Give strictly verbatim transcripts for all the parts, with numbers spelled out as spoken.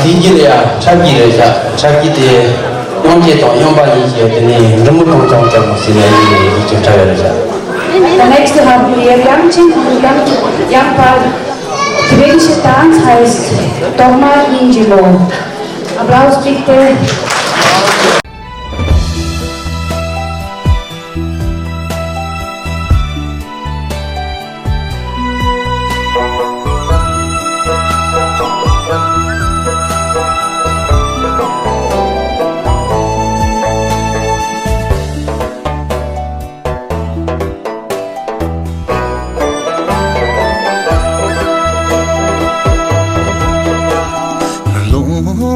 དེ་རྗེས་ལ་ཡང་འཁྲབ་ཀྱི་རེད་ཤག་འཁྲབ་ཀྱི་དེ་གཡང་སྐྱེས་དང་གཡང་འབའ་གཉིས་ཀྱིས་དེ་ནས་འབྲི་མོ་དང་ཅང་ཅང་ཟེར་ནས་ཡིན་ནས་ཡིག་ཆ་འཁྲབ་ཡོད་རེད་ཤག The next to have here Yangchen Yang Yang Pal Tibetischen Tanz heißt Tokma Yinjimo. Applaus bitte. ལོང་བུ་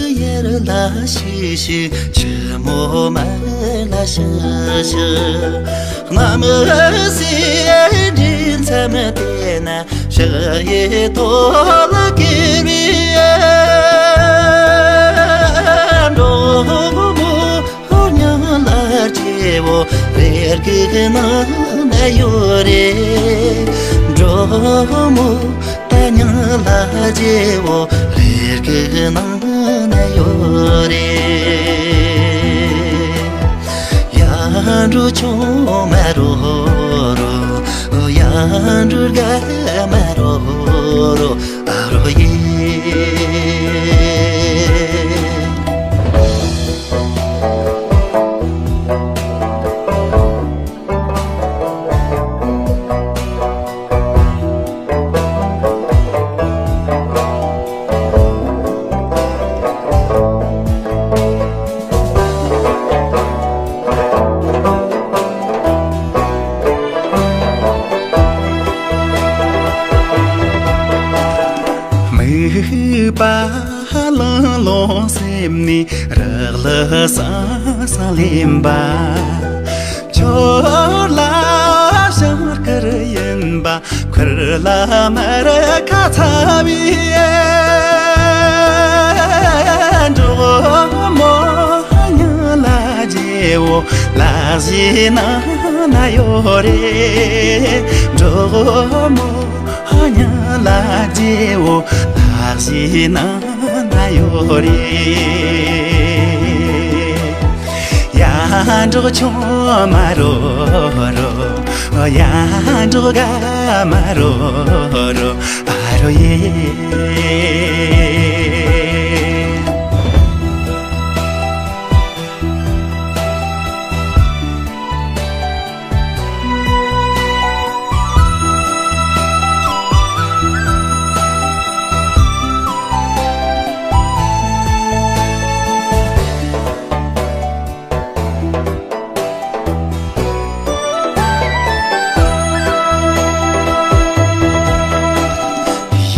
ཡར་ལ་ཤིག་ཤིག་ཆུ་མོ་མར་ལ་ཤིག་ཤིག་གནམ་སའི་འདྲེས་མཚམས་དེ་ན་ཞག་ཡི་ཐོག་ལ་སྐྱེ་བའི་འགྲོ་མོ། ཧོ་ཉང་ལ་རྗེ་བོ་རེ་གི་ནང་ན་ཡོད་རེད། འགྲོ་མོ་ད་ཉང་ལ་རྗེ་བོ་རེ་གི་ནང་ན་ཡོད་རེད། ཡ་འགྲོ་ཆུང་མ་རོ་རོ། ཡ་འགྲོ་དགའ་མ་རོ་རོ། ཨ་རོ་ཡེ། མིག་པ་ལང་ལོང་སེམས་ནི་རག་ལ་སང་སང་ལེན་པ། ཁྱོད་ལ་ཞང་དཀར་ཡིན་པ། ཁུར་ལ་མར་ཁ་ཚ་བའི་འགྲོ་མོ་ཉང་ལ་རྗེ་བོ་ལག་བཞི་ནང་ན་ཡོད་རེད། འགྲོ་མོ་ཉང་ལ་རྗེ་བོ་ལག་བཞི་ནང་ན་ཡོད་རེད། ཡ་འགྲོ་ཆུང་མ་རོ་རོ། ཡ་འགྲོ་དགའ་མ་རོ་རོ། ཨ་རོ་ཡེ།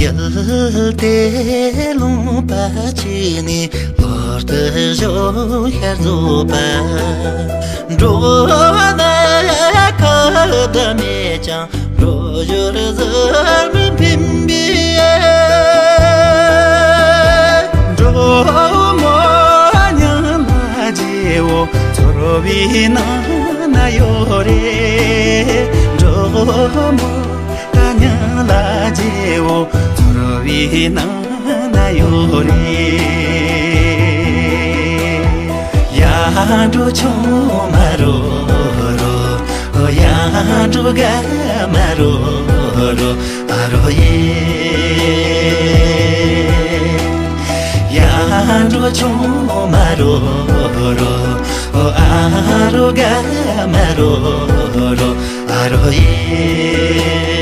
ཡུལ་དེ་ལུང་པ་ཆེ་ནས་ལོ་ལྟར་ཞོ་ཤར་རྫོགས་པ། འགྲོ་བ་ན་ཁ་བརྡ་མེད་ཀྱང་འགྲོ་ཞོར་ཟུར་མི་ཕན་པའི། འགྲོ་མོ་ཉང་ལ་རྗེ་བོ་ཚོར་བའི་ནང་ན་ཡོད་རེད། འགྲོ་མོ་ད་ཉང་ལ་རྗེ་བོ་ཚོར་བའི་ནང་ན་ཡོད་རེད། ཡ་འགྲོ་ཆུང་མ་རོ་རོ། ཡ་འགྲོ་དགའ་མ་རོ་རོ། ཨ་རོ་ཡེ། ཡ་འགྲོ་ཆུང་མ་རོ་རོ། ཨ་རོ་དགའ་མ་རོ་རོ། ཨ་རོ་ཡེ།